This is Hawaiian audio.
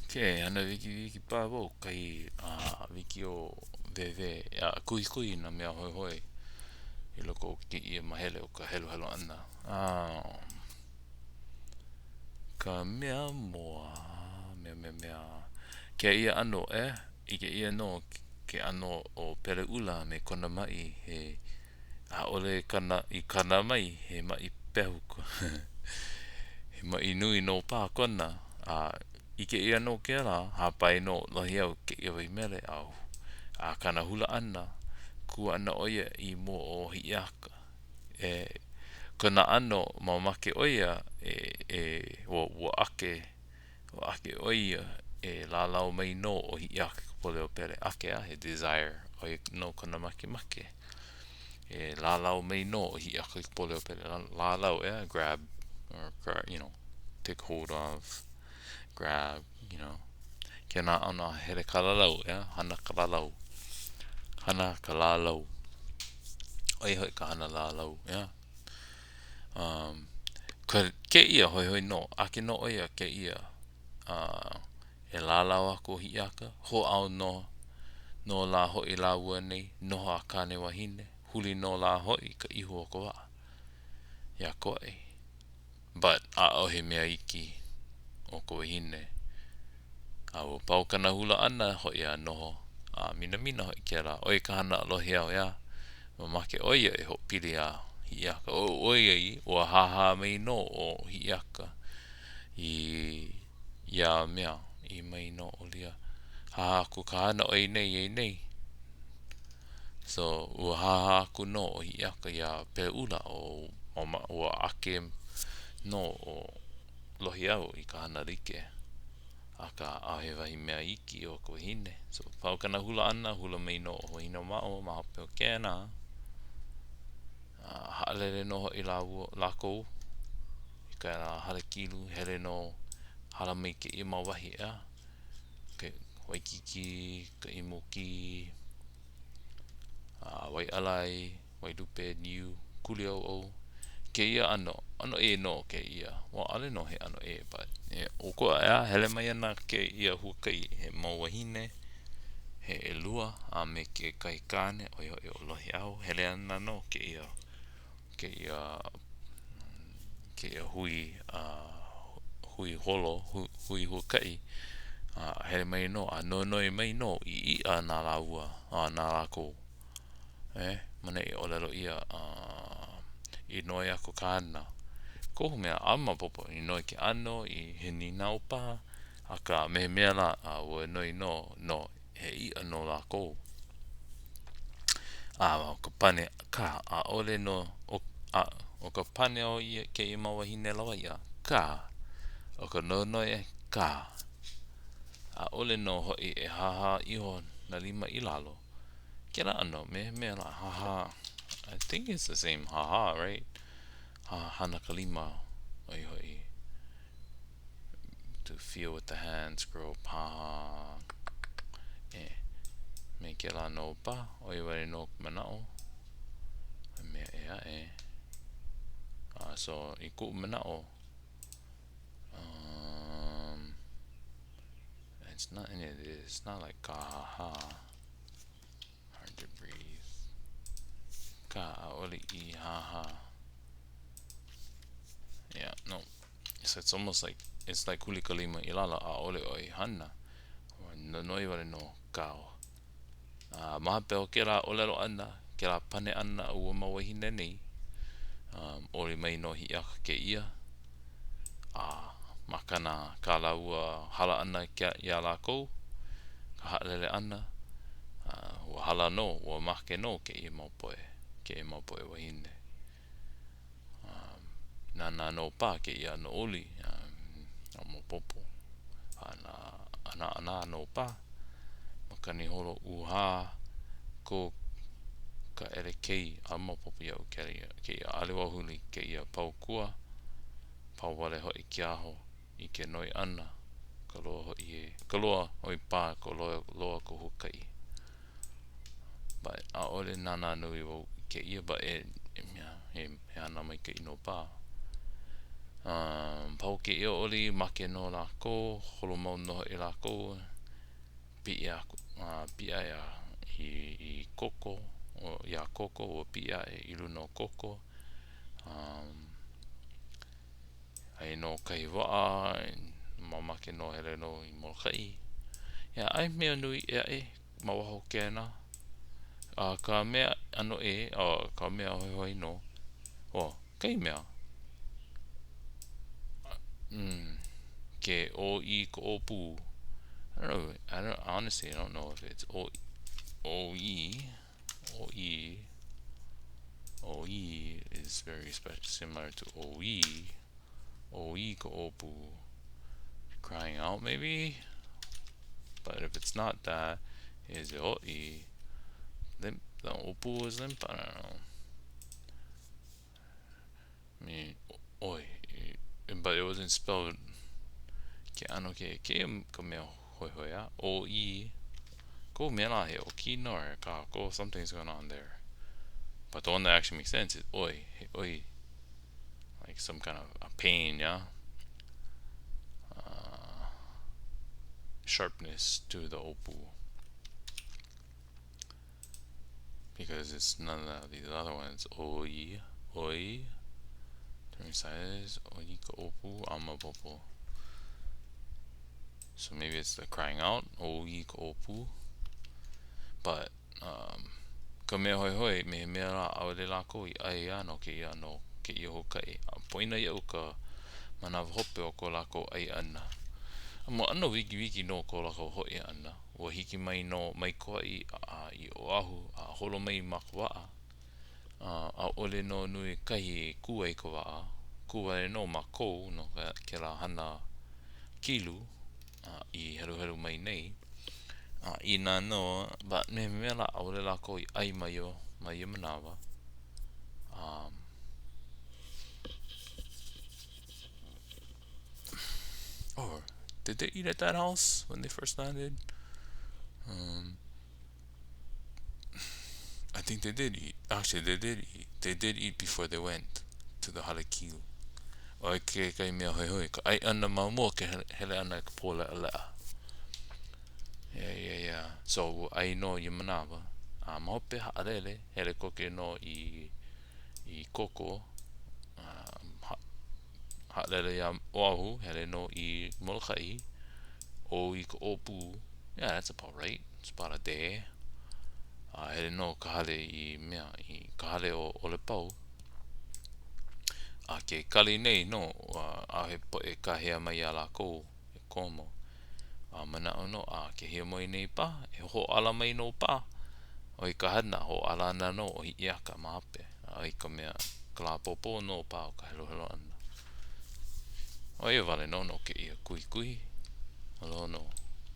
Okay, hana wikiwiki paha wau kahi wikiō wēwē a kuhikuhi i nā mea hoihoi i loko o kēia mahele o ka heluhelu ʻana. Ka mea mua, mea mea mea, kēia ʻano, e, ʻike ʻia nō ke ʻano o Peleʻula me kona maʻi he ʻaʻole kana, i kana mai he maʻi pehu he maʻi nui nō paha kona a ʻike ʻia nō kēlā, hāpai nō Lohiau i kēia wahi mele a a kāna hula ʻana, kū ana ʻo ia i mua o Hiʻiaka. E kona ʻano mamake ʻo ia e e ua ua ake ua ake ʻo ia e lālau mai nō ʻo Hiʻiaka i ka poli o Pele. ʻAke a he desire, ʻo ia nō kona makemake. E lālau mai nō ʻo Hiʻiaka i ka poli o Pele. Lālau, ʻeā, grab or you know, take hold of, grab, you know. Kēnā ʻano a hele ka lālau, ʻeā, hana ka lālau. Hana ka lālau. ʻO ia hoʻi ka hana lālau, ʻeā. Um, ka, kēia hoihoi nō, ake nō ʻo ia kēia uh, e lālau aku ʻo Hiʻiaka, hōʻao nō, nō lā hoʻi lāua nei, noho a kāne wahine, huli nō lā hoʻi ka ihu o ka waʻa iā Kauaʻi. But ʻaʻohe mea iki o ka wahine. A ua pau kāna hula ʻana hoʻi a noho a minamina hoʻi kēlā. ʻO ia ka hana a Lohiau, ʻeā. Mamake ʻo ia e hoʻopili iā Hiʻiaka. ʻOiai ua hāhā mai nō ʻo Hiʻiaka i ia mea, ʻī mai nō ʻo ia, hāhā aku ka hana o ia nei ia nei. So, ua hāhā aku nō ʻo Hiʻiaka iā Peleʻula, o ua ake nō ʻo Lohiau i ka hana like. Akā, ʻaʻohe wahi mea iki o ka wahine. So, pau kāna hula ʻana, hula mai nō ʻo Wahineʻōmaʻo ma hope o kēnā. A haʻalele nō hoʻi lāua, lākou i kēlā hale kilu, hele nō, hala mai kēia mau wahi, ʻeā? Ke Waikīkī, ka ʻImuki, a Waiʻalae, Wailupe, Niu, Kuliouou, kēia ʻano, ʻano ʻē nō kēia. Well, ʻaʻole nō he ʻano ʻē, but he ʻokoʻa, ʻeā, hele mai ana kēia huakaʻi he mau wāhine, he ʻelua, a me kekahi kāne, ʻo ia hoʻi ʻo Lohiʻau, hele ana nō kēia, kēia, kēia hui, a hui holo, hui huakaʻi, a hele mai nō, a nonoi mai nō i iʻa na lāua, a na lākou. E, ma ʻaneʻi ʻōlelo ʻia, i noi aku kāna. Kohu mea, ʻaʻole maopopo, i noi ke ʻano, i he nīnau paha, akā me he mea lā, a ua noi nō, no, he iʻa no lākou. A ʻo ka pane, kā, ʻaʻole nō, ʻo, a, ʻo ka pane o ia, kēia mau wāhine lawaiʻa, kā, ʻo ka nonoi, kā. ʻAʻole nō hoʻi e hāhā iho nā lima i lalo. Kēlā ʻano, me he mea lā, hāhā, I think it's the same hāhā, right? Hā, hana ka lima, ʻo ia hoʻi, to feel with the hands, grope, hāhā, e, me kēlā nō paha, ʻo ia wale nō ka manaʻo, a mea ʻē aʻe. Uh, so, i kuʻu manaʻo, um, it's not any of this, it's not like kāhāhā. Hard to breathe. Kā, ʻaʻole i hāhā. Yeah, no. So it's almost like, it's like huli ka lima i lalo, ʻaʻole ʻoe i hana. Nonoi wale nō kāu. A ma hope o kēlā ʻōlelo ʻana, kēlā pane ʻana a ua mau wāhine nei, um, oli mai nō Hiʻiaka kēia, a ma kana, kā lāua hala ʻana iā lākou, ka haʻalele ʻana, a ua hala nō, ua make nō kēia mau poʻe, kēia mau poʻe wāhine. Um, nānā nō paha kēia ʻano oli, um, ʻaʻole maopopo. A nā, a nā, a nā nō paha, makani holo ʻūhā ko ka ʻelekei, ʻaʻole maopopo iaʻu kēia, kēia, ʻaʻole wau huli kēia pau kua, pau wale hoʻi ke aho i ke noi ʻana, ka loa hoʻi e, ka loa ʻoi pā ka loa, loa ka huakaʻi. But ʻaʻole nānā nui wau i kēia, but e, he, he hana maikaʻi nō paha. Um, pau kēia oli, make nō lākou, holo mau nō hoʻi lākou, piʻi aku, uh, piʻi aʻe i, i Koko, o, iā Koko, ua piʻi aʻe i luna o Koko. Um, aia nō kahi waʻa, mamake nō hele nō i Molokaʻi. Yeah, ʻaʻohe mea nui ʻē aʻe ma waho o kēnā. A ka mea ʻano ʻē, a ka mea hoihoi nō, oh, kahi mea. Mm, ke ʻōʻī ka ʻōpū. I don't know, I don't, honestly, I don't know if it's ʻō, ʻōʻī, ʻōʻī, ʻōʻī is very special, similar to ʻōī. ʻŌī ka ʻōpū. Crying out, maybe? But if it's not that, is it ʻoʻi? Limp, the ʻōpū is limp? I don't know. I mean, oi, but it wasn't spelled ke ʻano ke kēia ka mea hoihoi a ʻōī kohu mea lā he ʻokina or he kākō something's going on there but the one that actually makes sense is ʻoi he ʻoi like some kind of a pain yeah uh, sharpness to the ʻōpū because it's none of these other ones. Oi, oi, different sizes. Oi ka ʻōpū, amapopo. So maybe it's the crying out, ʻōī ka ʻōpū. But, um, ka mea hoihoi, me he mea lā, ʻaʻole lākou i ʻai a no kēia no kēia huakaʻi. A poina iaʻu ka manawa hope o ko lākou ʻai ʻana. A ua ʻano wikiwiki nō ko lākou hoʻi ʻana. Ua hiki mai nō mai Kauaʻi a i Oʻahu a holo mai ma ka waʻa. A ʻaʻole nō nui kahi e kū ai ka waʻa, kū wale nō ma Kou no kēlā hana kilu i heluhelu mai nei. A inā nō, but me he mea lā ʻaʻole lākou i ʻai ma ia, ma ia manawa. Um, Oh, did they eat at that house when they first landed? Um, I think they did eat. Actually, they did eat. They did eat before they went to the hale kilu. ʻO kekahi mea hoihoi, ka ʻai ʻana ma mua ke hele ʻana i ka pō leʻaleʻa. Yeah, yeah, yeah. So, ua ʻai nō ia manawa. A ma hope haʻalele, hele koke nō i, i Koko. Um, Haʻalele iā Oʻahu, hele nō i Molokaʻi, ʻōī ka ʻōpū, yeah, that's about right, it's about a day. A hele nō ka hale i mea, i ka hale o ʻOlepau. A ke kali nei nō, ʻaʻohe poʻe kāhea mai iā lākou e komo. A manaʻo nō, a ke hiamoe nei paha, e hōʻala mai nō paha. ʻO i ka hana, hōʻala ana nō ʻo Hiʻiaka ma hope, a i ka mea, ka lā ʻapōpō nō paha o ka heluhelu ʻana. ʻO ia wale nō no kēia kuhikuhi. Aloha nō.